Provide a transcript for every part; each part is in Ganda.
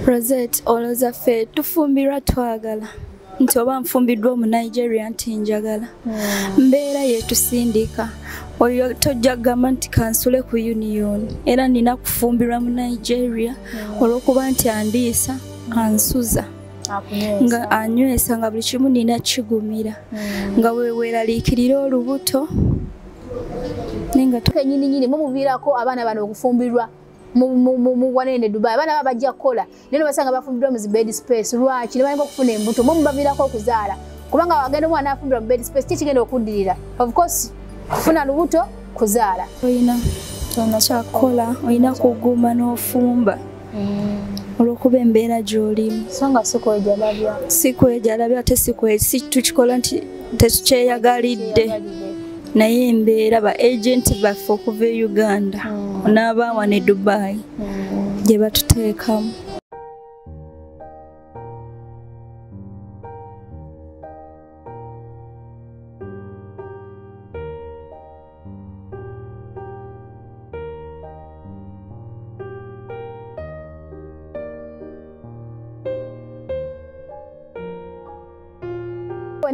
Rosette, olowooza ffe tufumbirwa twagala nti oba nfumbiddwa omu Nigeria nti njagala. Mbeera yetusindika. Oyo tojja kugamba nti kansule ku union, era nina kufumbirwa mu Nigeria olw'okuba nti andiisa, ansuza, nga anywesa, nga buli kimu nina kigumira, nga weweeraliikirira olubuto. Kenyini nyini mumuviirako abaana bano okufumbirwa mu wanene Dubai. Abaana baba bajja kukola naye basanga bafumbirwa mu bed space. Lwaki? Ne balinga okufuna embuto, mubaviirako okuzaala, kubanga wagenda omwana afumbirwa mu bed space kikigenda okuddirira, of course kufuna lubuto, kuzaala. Olina kyakukola, olina kuguma n'ofumba olw'okuba embeera gy'olimu. So nga sikwejalabya, sikwejalabya ate si tukikola nti tetukyeyagalidde, naye embeera ba agenti baffe okuva e Uganda n'abaawa ne Dubai gye batuteekamu.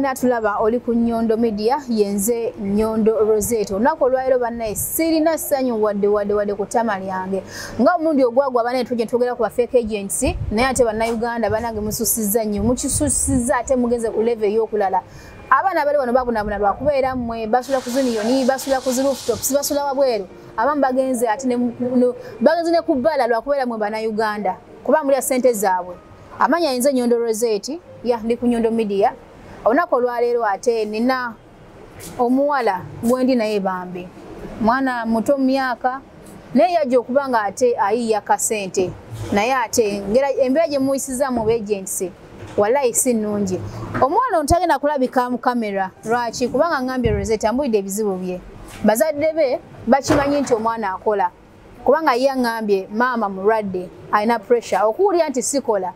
Natulaba oli ku Nyondo Media, yenze Nyondo Rosette. Olunaku olwaleero bannaye sirina ssanyu wadde wadde wadde ku ttama lyange. Nga omulundi ogwagwa bannaye tujja twogera ku ba fake agents, naye ate bannayuganda bannange mususizza nnyo, mukisusizza ate mugenze ku level ey'okulala. Abaana bali wano babonaabona lwakubeera mmwe, basula ku zuniyoni, basula ku rooftops, basula wabweru. Abamu bagenze ate bagenze ne ku bbala lwakubeera mmwe bannayuganda, kuba mulya ssente zaabwe. Amanya yenze Nyondo Rosette, ya ndi ku Nyondo Media. Olunaku olwaleero ate nina omuwala gwendi naye bambi, mwana muto mu myaka, naye yajja okuba nga ate ayiiya kasente, naye ate embeera gye muyisiza mu agency wallahi si nnungi. Omuwala ono tagenda kulabika mu kamera. Lwaki? Kubanga ngambye Rosette ambulidde ebizibu bye. Bazadde be bakimanyi nti omwana akola, kubanga ye aŋŋambye maama mulwadde, alina pressure, okuwulira nti sikola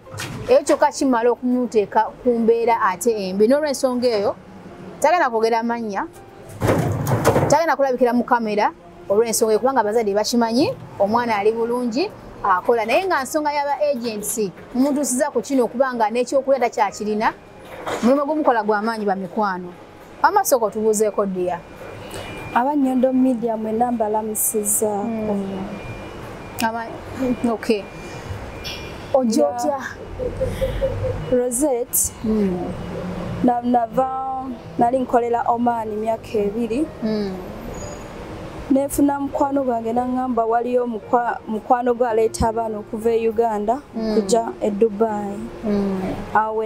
ekyo kyokka kimala okumuteeka ku mbeera ate embi. N'olw'ensonga eyo tagenda kwogera mannya, tagenda kulabikira mu kamera olw'ensonga eyo, kubanga abazadde bakimanyi omwana ali bulungi akola, naye nga nsonga y'aba agency mumutuusiza ku kino okubanga n'ekyokulya takyakirina. Mulimu gumukola gw'amaanyi bamikwano. Amasooka otubuuzeeko ddiya. Aba Nyondo Media mwenna mbalamusizzaako. Okay. Ojja otya? Rosette, nava nali nkolera Oman emyaka 2. Nefuna mukwano gwange n'aŋŋamba waliyo mukwano gwe aleeta abaana okuva e Uganda kujja e Dubai. Awo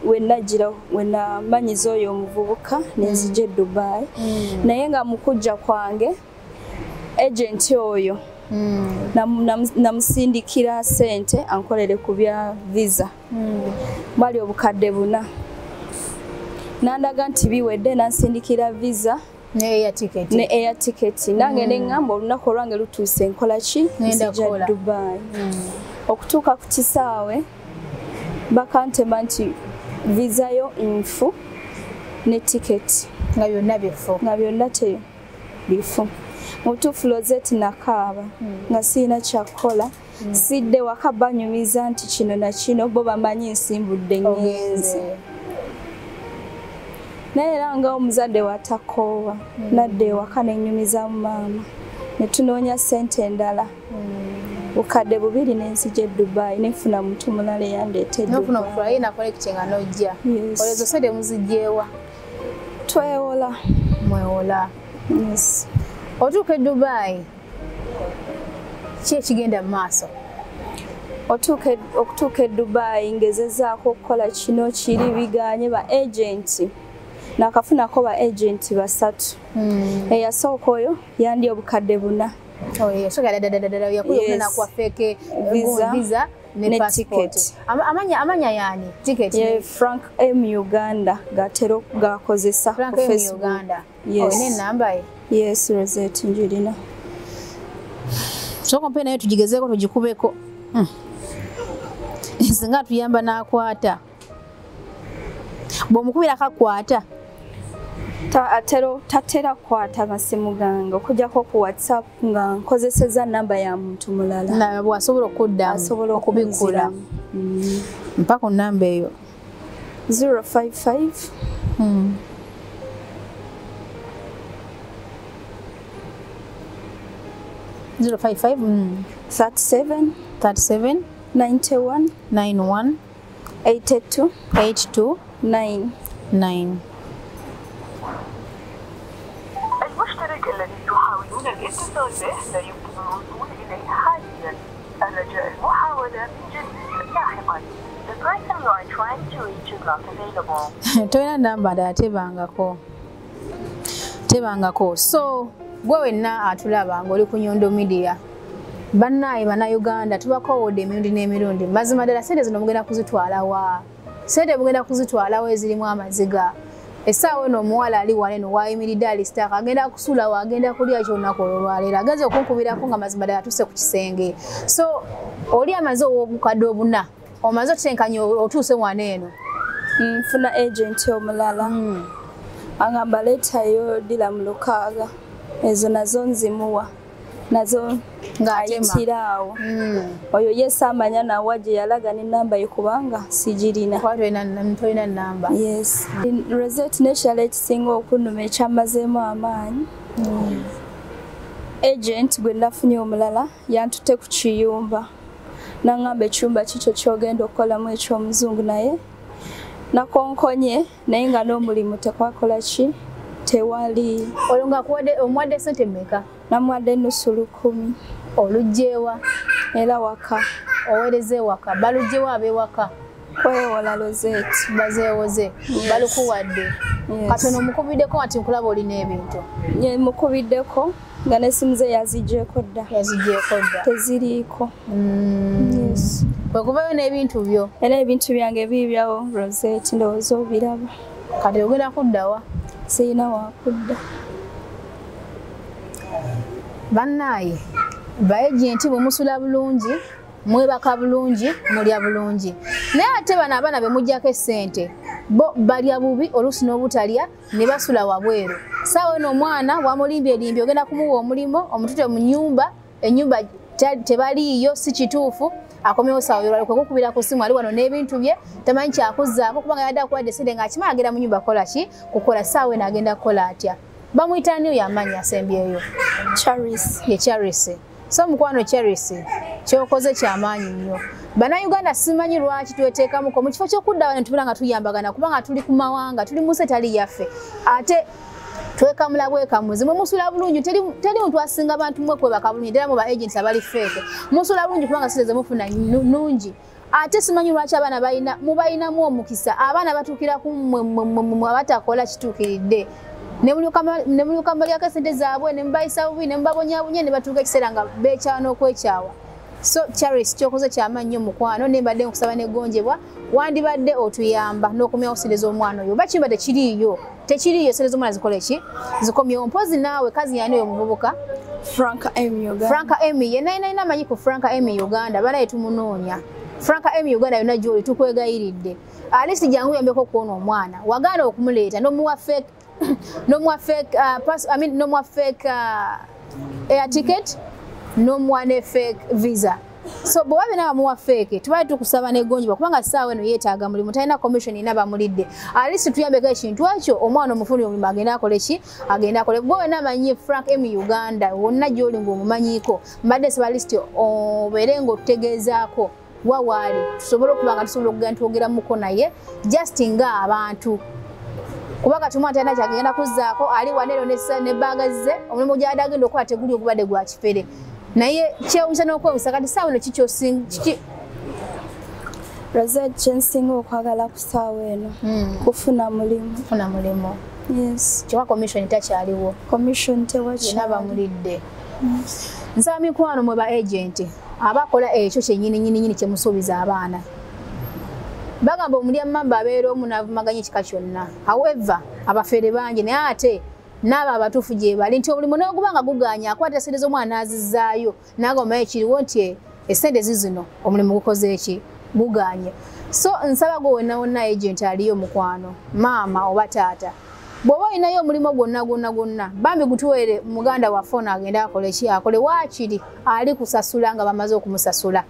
we nagira we namanyiza oyo omuvubuka nenzija e Dubai, naye nga mu kujja kwange agent oyo namusindikira ssente ankolere ku bya visa, bwali obukadde 4. Nandaga nti biwedde, nansindikira visa ne air ticket, ne air ticket. Nange ne ŋŋamba olunaku olwange lutuuse, nkola ki? Ngenda nzija kukola. Dubai. Okutuuka ku kisaawe bakantema nti visa yo nfu ne ticket, nga byonna bifu, nga byonna te bifu. Mu butuufu Rosette nakaaba nga sirina kyakukola. Sidde waka banyumiza nti kino na kino, bo bamanyi nsimbudde ŋŋenze, naye era nga omuzadde watakoowa, nadda ewaka nenyumizaamu maama ne tunoonya ssente endala, bukadde 2, nenzija e Dubai nenfuna muntu mulala eyandeeta e nofuna Dubai. okufula ye nakolekite nga nojja. Yes. Olwo sente muzigyewa? Twewola. Mwewola? Yes. Otuuka e Dubai, ki ekigenda mu maaso? Okutuuka e Dubai ngezezaako okukola kino kiri, biganye. Ba agenti nakafunako ba agenti 3. Eyasooka oyo yandi obukadde 4. Yasooka ddala yakuya Yes. nakuwa fake Visa, visa ne ne passport. ticket. Amanya yani ticket? Ye Frank M Uganda gatera gakozesa Frank ku M Facebook. Uganda? Yes. Olina enamba ye? Yes, Rosette, njirina. Sooka mpe naye tugigezeeko, tugikubeko. Singa tuyamba n'akwata, bw'omukubira kakwata. Tatera kukwata masimu gange okujjako ku WhatsApp nga nkozesezza namba ya muntu mulala. Bw'asobola okuddamu asobola okubikkula. Mpa ku namba eyo. 055 055 37 37 91 91 82 82 9 9. المشترك الذي تحاولون الاتصال به لا يمكن الوصول إليه حاليا. الرجاء المحاولة من جديد لاحقا. The person you are trying to reach is not available. Tolina namba ndala tebangako. Tebangako. So gwe wenna atulaba ng'oli ku Nyondo Media. Bannaaye bannayuganda tubakoowodde emirundi n'emirundi. Mazima ddala ssente zino mugenda kuzitwala wa? Ssente mugenda kuzitwala wa ezirimu amaziga? Essaawa eno omuwala ali wano eno wayimiridde ali stuck, agenda kusula wa, agenda kulya ki olunaku olwolwaleero. Agenze okunkubirako nga mazima ddala atuuse ku kisenge. So oli amaze obukadde obuna, omaze otutenkanya otuuse wano eno. Nfuna agent omulala. Angamba leetayo dira 6 ezo nazo nzimuwa. Nazo ng'ayitira awo. Oyo ye saamanya nawa gye yalaga n'ennamba ye kubanga sigirina. Kuba tolina nnamba. Yes. Rosette n'ekirala ekisinga okunnuma ekyammazeemu amaanyi. Agent gwe nafunye omulala yantutte ku kiyumba. N'aŋŋamba ekiyumba kikyo ky'ogenda okukolamu eky'omuzungu naye nakonkonye naye nga n'omulimu tekwakola ki tewali. Olwo nga omuwadde ssente mmeka? Namuwadde 500,000. Oluggyewa? Era waka. Oweereza ewaka. Baluggyewa ab'ewaka? Kwewola Rosette. Bazeewoze. Balukuwadde. Katono omukubiddeko ati nkulaba olina ebintu. Mukubiddeko nga n'essimu ze yaziggyeko dda. Yaziggyeko dda. Teziriiko. Yes. Kwe kuvayo n'ebintu byo. Era ebintu byange biibyawo Rosette ndowooza obiraba. Kati ogenda kudda wa? Sirina wakudda. Bannaaye ba agenti bwe musula bulungi, mwebaka bulungi, mulya bulungi. Naye ate bano abaana be muggyako essente bo balya bubi oluusi n'obutalya ne basula wabweru. Ssaawa eno omwana wamulimbyelimbye ogenda kumuwa omulimu omutute mu nnyumba, ennyumba tebaliiyo si kituufu. Akomyewo ssaawa yolwaleero kwe kukubira ku ssimu ali wano n'ebintu bye tamanyi kyakuzzaako kubanga yabadde akuwadde essente ng'akimanyi agenda mu nnyumba kukola ki? Kukola. Ssaawa eno agenda kukola atya? Bamuyita ani oyo amannya asembyeyo? Charis. Ye Charis. So mukwano Charis, ky'okoze kyamaanyi nnyo. Bannayuganda simanyi lwaki tweteekamuko mu kifo ky'okudda wano tubeera nga tuyambagana kubanga tuli ku mawanga, tuli mu nsi etali yaffe. Ate twekamula bwekamuzi. Mwe musula bulungi, teri muntu asinga bantu mmwe kwebaka bulungi, ddala mu ba agents abali fake. Musula bulungi kubanga ssente ze mufuna nnungi. Ate simanyi lwaki abaana mubalinamu omukisa. Abaana batuukira ku mmwe abatakola kituukiridde. Ne mulyoka mubalyako essente zaabwe ne mubayisa bubi ne mubabonyabonya ne batuuka ekiseera nga beekyawa n'okwekyawa. So Charis ky'okoze kyamaanyi nnyo mukwano, ne mbadde nkusaba n'eggonjebwa wandibadde otuyamba n'okomyawo ssente z'omwana oyo. Oba kiyumba tekiriiyo, tekiriiyo ssente z'omwana zikole ki? Zikomyewo. Mpozi naawe kazi yani oyo omuvubuka? Franka M Uganda. Franka M yenna yenna amanyi ku Franka M Uganda banaye tumunoonya. Franka M Uganda yonna gy'oli tukwegayiridde. At least jangu oyambeko kwona omwana. Wagaana okumuleeta n'omuwa fake n'omuwa fake pass, I mean n'omuwa fake air ticket, n'omuwa ne fake visa. So bw'oba byonna bamuwa fake, tubadde tukusaba n'eggonjebwa kubanga ssaawa eno yeetaaga mulimu, talina commission yenna bamulidde. At least tuyambeko ekintu ekyo omwana omufunire omulimu agende akole ki? Agende akole. Gwe wenna amanyi Frank M Uganda wonna gy'oli ng'omumanyiiko, mbadde nsaba at least obeere ng'otutegeezaako wa waali tusobole okuba nga tusobola okugenda twogeramuko naye just ng'abantu. Kuba kati omwana talina kyagenda kuzzaako, ali wano eno ne bbaaga ze, omulimu gy'abadde agenda okukola teguli ogubadde gwa kifere. Naye kyewuunyisa n'okwewuunyisa kati ssaawa eno kiki Rosette kye nsinga okwagala ku ssaawa eno kufuna mulimu. Kufuna mulimu. Yes. Kyokka commission takyaliwo. Commission tewakyali. Yenna bamulidde. Nsaba mikwano mwe ba agent abakola ekyo kyennyini nnyini nnyini kye musuubiza abaana. Bagamba omulya mmamba abeera omu n'avumaganya ekika kyonna. However, abafere bangi naye ate n'abo abatuufu gye bali nti omulimu n'oguba nga gugaanye akwata ssente z'omwana n'azizzaayo n'agamba ekiriwo nti essente zizino omulimu gukoze eki gugaanye. So nsaba gwe wonna wonna agent aliyo mukwano, maama oba taata, Bw'oba olinayo omulimu gwonna gwonna gwonna, bambi gutuweere muganda waffe ono agende akole ki, akole waakiri ali kusasula nga bamaze okumusasula.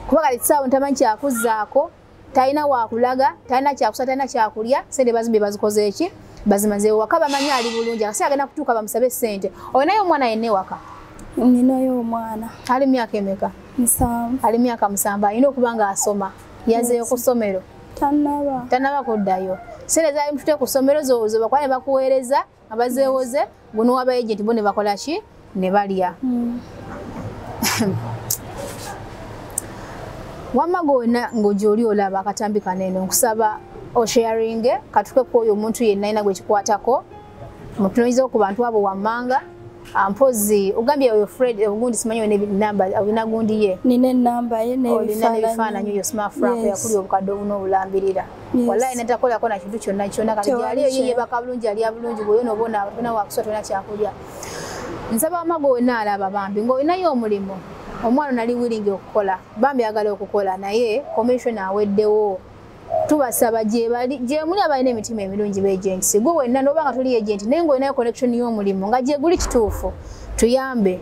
Kuba kati kisaawe ntamanyi kyakuzzaako, talina wakulaga, talina kyakusa, talina kyakulya, ssente bazimbe bazikoze eki, bazimaze waka bamanyi ali bulungi, akaseera agenda kutuuka bamusabe ssente. Olinayo omwana yenna ewaka? Ninayo omwana. Ali myaka emeka? 7. Ali myaka 7, alina okuba ng'asoma. Yazeeyo ku ssomero? Tannaba. Tannaba kuddayo. Ssente zaali mutute ku ssomero zo bakuba ne bakuweereza, abazeewoze, guno waba agent bo ne bakola ki? Ne balya. Wamma gonna ng'ogyoli olaba akatambi kano eno, nkusaba osharinge katuke ku oyo omuntu yenna alina gwe kikwatako, mutunulize ku bantu abo wammanga. Mpozi ogambye oyo Fred ogundi simanyi olina namba, olina gundi ye? Nina ennamba ye Olina n'ebifaananyi oyo Smart Frank yakuli obukadde obuno obulambirira. Wallahi natakolako na kintu kyonna kyonna, kati gyali eyo yeebaka bulungi, alya bulungi, bw'oyo n'obona tolina wakusula, tolina kyakulya. Nsaba wamma gwe wenna alaba bambi ng'olinayo omulimu, omwana nali willing okukola, bambi ayagala okukola naye commission aweddewo. Tubasaba gye bali, gye muli abalina emitima emirungi ba agents, gwe wenna n'oba nga toli agent naye ng'olinayo connection y'omulimu nga gye guli kituufu, tuyambe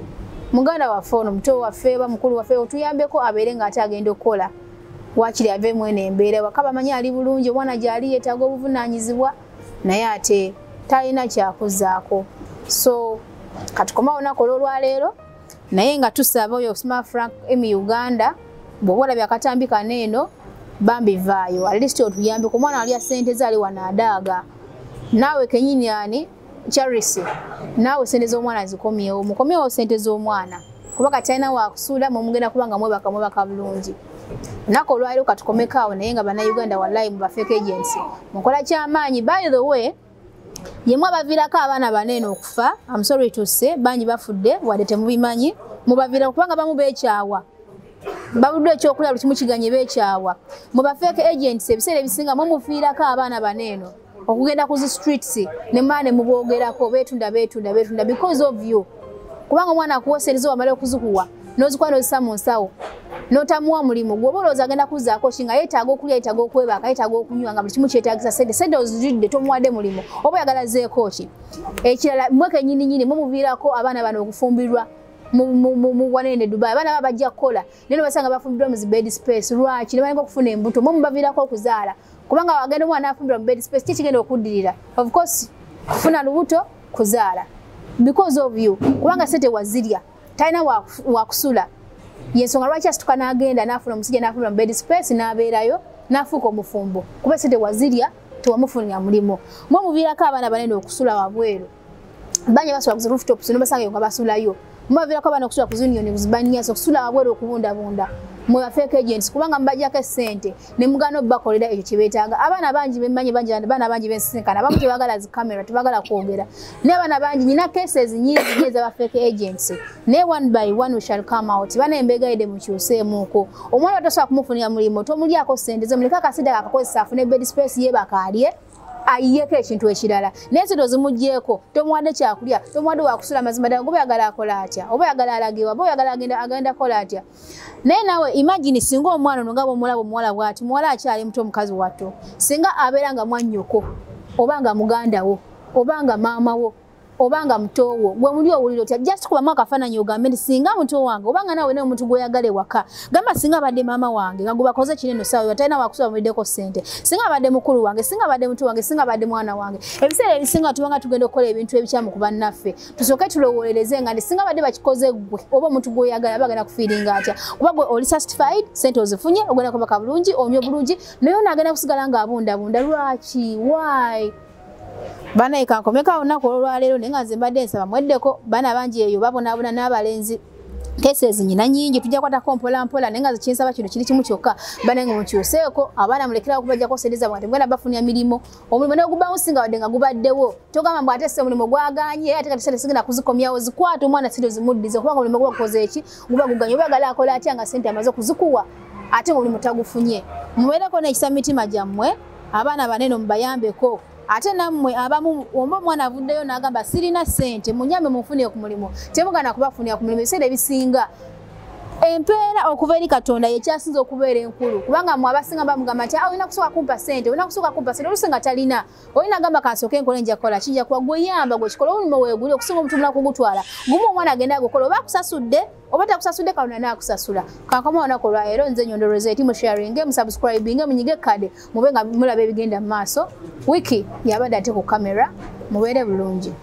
muganda waffe ono, muto waffe oba mukulu waffe, otuyambeko abeere ng'ate agenda okukola, waakiri aveemu eno embeera. Waka bamanyi ali bulungi, omwana gy'ali yeetaaga obuvunaanyizibwa naye ate talina kyakuzzaako. So katukomawo olunaku olw'olwaleero, naye nga tusaba oyo Smart Frank M Uganda, bw'oba olabye akatambi kano eno bambi vaayo, at least otuyambe ku mwana alya ssente ze ali wano adaaga. Naawe kennyini ani Charles, naawe ssente z'omwana zikomyewo, mukomyewo ssente z'omwana kuba kati alina wakusula, mwe mugenda kuba nga mwebaka mwebaka bulungi. Olunaku olwaleero katukomeko awo, naye nga bannayuganda wallahi mu ba fake agents mukola kyamaanyi. By the way, yemwe abaviirako abaana banene okufa, I'm sorry to say, bangi bafudde wadde temubimanyi, mubaviirako kubanga bamu beekyawa, babuddwa ekyokulya buli kimu kiganye beekyawa. Mu ba fake agents ebiseera ebisinga mwe mufiirako abaana baneeno okugenda ku zi streets ne mmaa ne muboogerako, beetunda beetunda beetunda because of you. Kubanga omwana akuwa ssente zo wamala okuzikuwa n'ozikuwa n'ozissa mu nsawo n'otamuwa mulimu, gw'oba olowooza agenda kuzzaako ki nga yeetaaga okulya, yeetaaga okwebaka, yeetaaga okunywa, nga buli kimu kyetaagisa ssente, ssente ozijjudde tomuwadde mulimu, oba oyagala zeeko ki? Ekirala mmwe kennyini nnyini mwe muviirako abaana bano okufumbirwa mu wanene Dubai, abaana baba bajja kukola naye basanga bafumbirwa mu zi bed space. Lwaki? Ne balinga okufuna embuto, mwe mubaviirako okuzaala, kubanga wagenda omwana afumbirwa mu bed space, ki kigenda okuddirira? Of course kufuna lubuto, kuzaala because of you, kubanga ssente wazirya, talina wakusula. Yensonga lwaki asituka n'agenda n'afuna omusajja n'afumbirwa mu bed space n'abeerayo n'afuuka omufumbo, kuba ssente wazirya, tewamufunira mulimu. Mwe muviirako abaana banene okusula wabweru, bangi basula ku rooftops n'obasanga nga basulayo. Mubaviirako abaana okusula ku union, ku zibanias, okusula wabweru okubundabunda. Mwe ba fake agents kubanga mubajjako essente ne mugaana obbakolera ekyo kye beetaaga. Abaana bangi bemmanyi, bangi abaana bangi bensisinkana, abamu tebaagala zi camera, tebaagala kwogera, naye abaana bangi nyina cases nyingi nnyo ez'aba fake agents, naye one by one we shall come out. Bana embeegayidde mukyuseemuuko. Omwana tosobola kumufunira mulimu, tomulyako ssente ze, muleke akasidde akakozesa afune bed space yeebaka alye, ayiyeko ekintu ekirala, naye ssente ozimuggyeko, tomuwadde kyakulya, tomuwadde wakusula. Mazima ddala oba oyagala akola atya, oba oyagala alagewa, oba oyagala agenda kukola atya? Naye naawe imagine singa omwana ono nga bw'omulaba omuwala bw'ati, muwala akyali muto, omukazi watto, singa abeera nga mwannyoko oba nga muganda wo oba nga maama wo oba nga muto wo, gwe muli owulira otya? Just kubamu akafaananyi ogambe nti singa muto wange, oba nga naawe ne omuntu gw'oyagala ewaka, gamba singa abadde maama wange nga gwe bakoze kinene ssaawa talina wakusula bamuliddeko ssente, singa abadde mukulu wange, singa abadde muto wange, singa abadde mwana wange. Ebiseera ebisinga tubanga tugenda okukola ebintu ebikyamu ku bannaffe, tusooke tulowoolereze nga nti singa abadde bakikoze ggwe oba omuntu gw'oyagala bagenda kufiiringa atya, kuba gwe oli satisfied, ssente ozifunye, ogenda kubaka bulungi, onywe bulungi, naye ono agenda kusigala ng'abundabunda. Lwaki? Why? Banaye kankomeko olunaku olwaleero, naye nga nze mbadde nsaba mweddeko. Baana bangi eyo babonaabona n'abalenzi, cases nyina nyingi, tujja kwatako mpola mpola, naye nga nze kinsaba kino kiri kimu kyokka, banaye nga mukyuseeko abaana, mulekerawo okubajjako ssente zaabwe nga temugenda bafunira mirimu. Omulimu ne gubawunsinga wadde nga gubaddewo, togamba mbu ate se omulimu gwaganye, ate kati ssente sigenda kuzikomyawo. Zikwata omwana ssente ozimuddize, kubanga omulimu guba gukoze eki, guba guganye. Oba oyagala akola atya nga ssente amaze okuzikuwa ate ng'omulimu tagufunye? Mubeereko n'ekisa mu mitima gyammwe, abaana banene mubayambeko. Ate nammwe abamu oba omwana avuddeyo n'agamba sirina ssente, munyambe munfunire ku mulimu, temugana kubafunira ku mulimu. Ebiseera ebisinga Empeera okuva eri Katonda yekyasinza okubeera enkulu, kubanga mwe abasinga bamugamba nti olina kusooka kumpa ssente, olina kusooka kumpa ssente, oluusi nga talina. Olina gamba kansooke nkole, nja kukola kijja kuba gweyamba gwekikola omulimu weeguli okusinga omutumula kugutwala. Gumu omwana agenda agukola, oba akusasudde oba takusasudde, Katonda naakusasula. Kankoma olunaku olwaleero, nze Nyondo Rosette. Musharinge, musubscribinge, munyige kade mube nga mulaba ebigenda mu maaso. Wiki yabadde ate ku kamera. Mubeere bulungi.